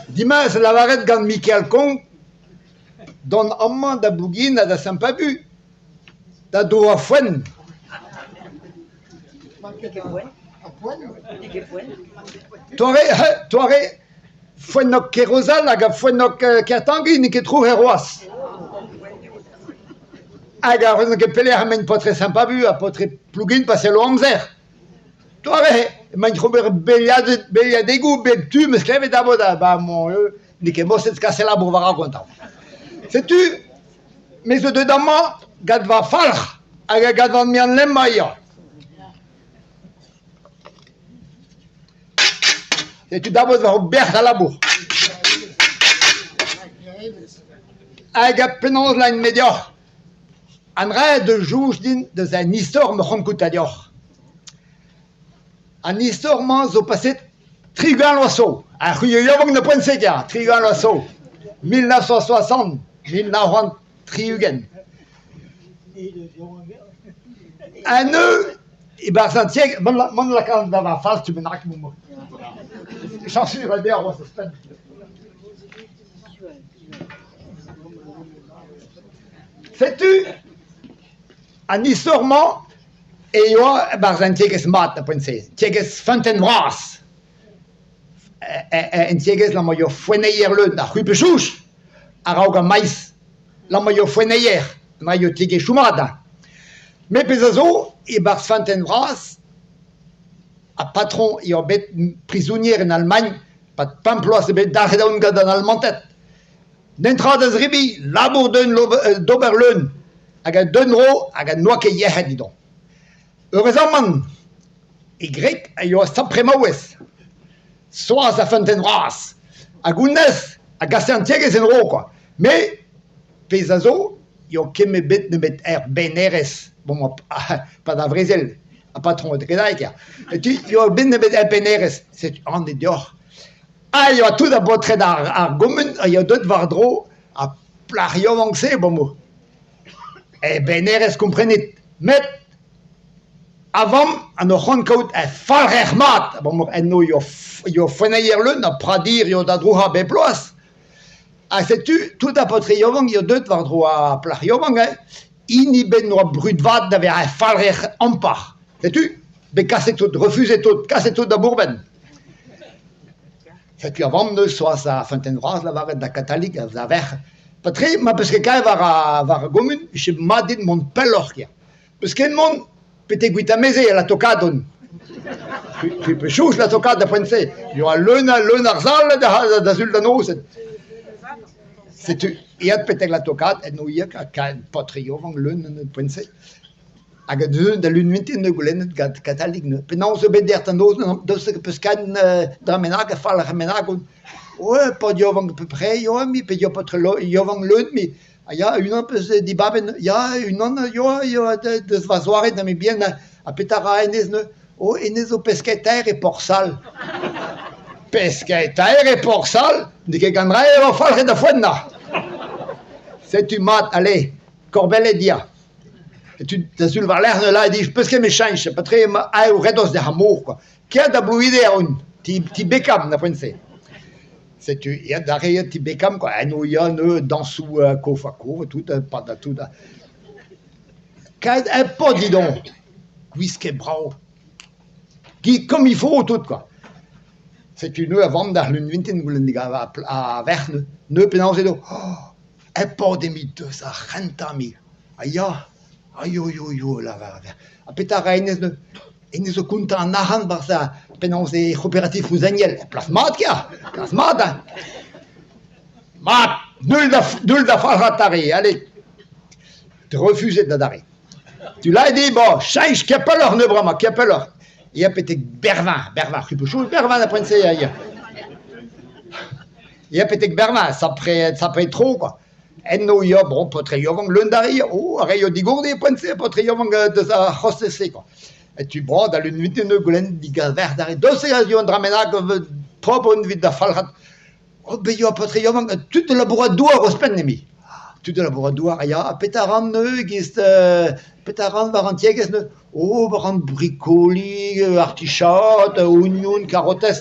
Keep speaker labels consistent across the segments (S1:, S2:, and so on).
S1: Dimaes lavaret gant Mikael Konk dont amañ da Bougin ha da Saint-Pabu da douañ foenn. Doare, doare foennog Kerozal hag foennog Kertangi n'eo ket tro c'hoazh. Hag ar n'eus ket pelec'h emaint paotred Saint-Pabu ha paotred Plougin pa sell o amzer. Doare emaint ober beliadegoù bep tu 'meus klevet abot ba n'eo ket moset kas e labour war ar gontañ. Setu me zo deuet amañ gant va falc'h hag gant va mean-lemmañ ya. Setu dabot war bec'h da labour. Hag penaos lain-me deoc'h? An dra da soñj din deus an istor ma c'hoant kontañ deoc'h. An istor-mañ zo paset 60 vloaz zo. Ar c'hwi yaouank na poent-se ya, 60 vloaz zo. 1960, 1960. An eu e-barzh an tieg, mont lakaat da va falz tu bennak Chañsur eo dezhañ c'hoazh ouzhpenn. Setu an istor-mañ e oa e-barzh an tiegezh mat da poent-se, tiegezh feunteun vras. En tiegezh emañ ur foenneier leun a c'hwipechouch a-raok ar maiz. Emañ ur foenneier, emañ ur tiegezhioù mat. Met pezh a zo e-barzh feunteun vras, ar patron eo bet prizonier en Alamagn 'pad pemp bloaz eo bet dalc'het aon gant an Almanted. Netra da zebriñ, labour d'ober leun, hag a-d'un dro hag n'oa ket yec'hed evidon. Eüruzamant, e greg a yoa sapre maouez, Soaz a feunteun vras, hag honnezh a gase an tiegezh en-dro kwa. Me, pezh a zo, eo ket bet nemet er bennerez, bon, 'pad ar brezel, ar patron e ya. Setu eo bet nemet er bennerez, setu anvet deoc'h. Ha e oa tout ar baotred ar gomun a yoa deuet war-dro ar plac'h yaouank-se bon E bennerez komprenit met a vamm ha n'o c'hoant kaout he falc'her mat abalamour enno eo foenneier leun ha pradir eo da drouc'hañ bep bloaz. Ha setu tout ar paotr yaouank eo deuet war-dro ar plac'h yaouank hein, hini bet n'oa brud vat da vezañ he falc'her ampart. Setu bet kaset tout, refuzet tout, kaset tout da bourmen. Setu ar vamm 'neus c'hoazh ar feunteun vras lavaret da Katalig da verc'h Patre ma peus ket kaer war ar gomun e vije mat din mont pelloc'h ya. Peus ket mont betek Gwitameze la tokadon. Tu peux chouch la tokad da poent-se. Il y aura leun, leun ar sal da, da sul da noz. Setu eat betek la tokad en ouiek ha paotr yaouank leun en poent-se. Hag a-deu da lun vintin 'neus goulennet gant Katalig neuze penaos eo bet dec'h da noz daoust peus ket un dra bennak a fall bennak on ouais paotr yaouank à peu près ya mi pe paotr yaouank leun mi ha ya unan peus dibabet ya unan ya ya deus va zoare da mibien ha petra ra hennezh neuze oh hennezh zo pesketaer e Porsal pesketaer e Porsal n'eo ket gant ra eo falc'het da foennañ setu mat allez korbellet ya Setu da sul war-lerc'h neuze lâret dit 'peus ket me cheñch petra emañ aet redoz d'ar mor kwa. Kea da Blouider on, ti ti Beckham da poent-se. Setu aet da re ti Beckham kwa, eno ya neuze dañsoù kof ha kof tout pad ha tout. Kaet un paotr dis donc, gwisket brav, comme il faut tout quoi. Setu neuze a vamm d'ar lun vintin goulenn a verc'h neuze, neuze penaos edo oh Hep emi deus ar c'hentañ me ha ya, aio yo yo a lavar Ha petra a ra hennezh neuze? Hennezh zo kontañ an arc'hant 'barzh ar penaos eo c'hooperativ Rouzeniel. Plas mat kia, plas mat hein! Mat, deus da deus da falc'hat arre, allez! Refuzet adarre. Tu l'as dit, bon, cheñch, ket pelloc'h neuze bremañ, ket pelloc'h. Ya betek Bervin, Bervin, c'hwi Bervin da poent-se ya. Ya betek Bervin, sapre, sapre tro quoi. Enno ya, bon, paotr yaouank leun da re, oh, ar re yo digourdi e poent-se, paotr yaouank deus ar c'hostez-se quoi. Et tu bras da lun vintin eo goulenn digaver da re. Deus e zo un dra bennak propr evit da falc'hat. Oh, bet yo paotr yaouank, tud da labourat douar ouzhpenn emi. Tud a labourat douar ya ha petra a ran neuze e-giz petra a ran war an tiegezh neuze ? Ober a ran brikoli, artichaod, ognon, karotez.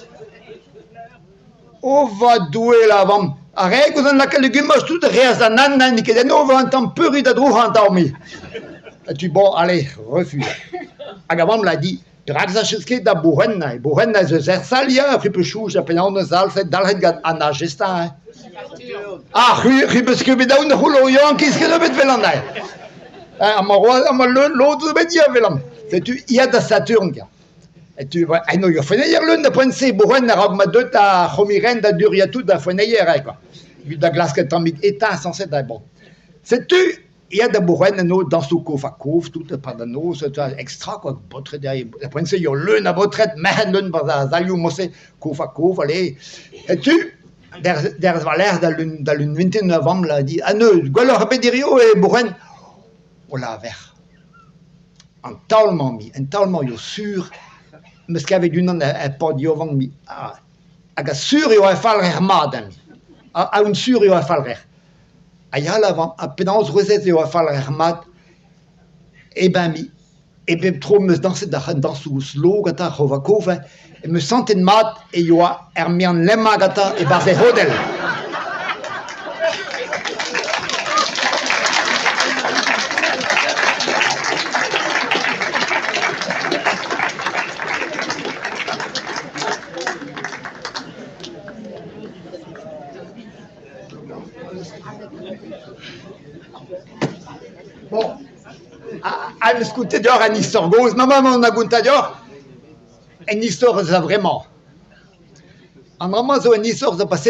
S1: O va Doue 'lar vamm, ar re gozh a laka legumaj tout a reas da nann nann n'eo ket eno e vo un tamm peurrus da droc'hañ an tamm-mañ. Setu bon allez refuz. Hag ar vamm a dit perak 'sachez ket da Bourc'henn, e Bourc'henn ez eus ur sal ya, c'hwi 'peus soñj penaos 'zalc'het dalc'het gant Anna Jestin hein. Ah c'hwi c'hwi 'peus ket bet aon da c'houlo yaouankiz ket bet 'welan aze. Amañ c'hoazh amañ lod zo bet ya 'welan. Setu ya da Saturn kwa. Setu eno ur foenneier leun da poent-se Bourc'henn a-raok ma deut ar c'homiren da duriañ tout ar foenneier eo kwa. Evit da glask un tammig etañ sañset bon. Setu Ya da bourren eno dañsoù kof-ha-kof tout e-pad an noz extra kwa paotred da poent-se eo leun a baotred merc'hed leun 'barzh ar salioù mod-se kof-ha-kof allez setu dervez war-lerc'h da lun da lun vintin ma vamm a dit ha neuze gwelloc'h eo bet hiziv e bourren hola a-vec'h an taol-mañ an taol-mañ eo sur 'm eus kavet unan er paotr yaouank hag sur eo ar falc'her mat eñ ha on sur eo ar falc'her. Ha ya lavar ha penaos rouezet eo ar falc'her mat ? Eh ben me, e bep tro 'm eus dañset ar dañsoù slow gantañ ar c'hov-ha-kov hein, em eus santet mat e oa ar mean-lemmañ gantañ e-barzh e c'hodell. Bon, ha 'm eus kontet deoc'h un istor gozh, ma mamm a gonta deoc'h un istor eus a-vremañ. An dra-mañ zo un istor zo paseet.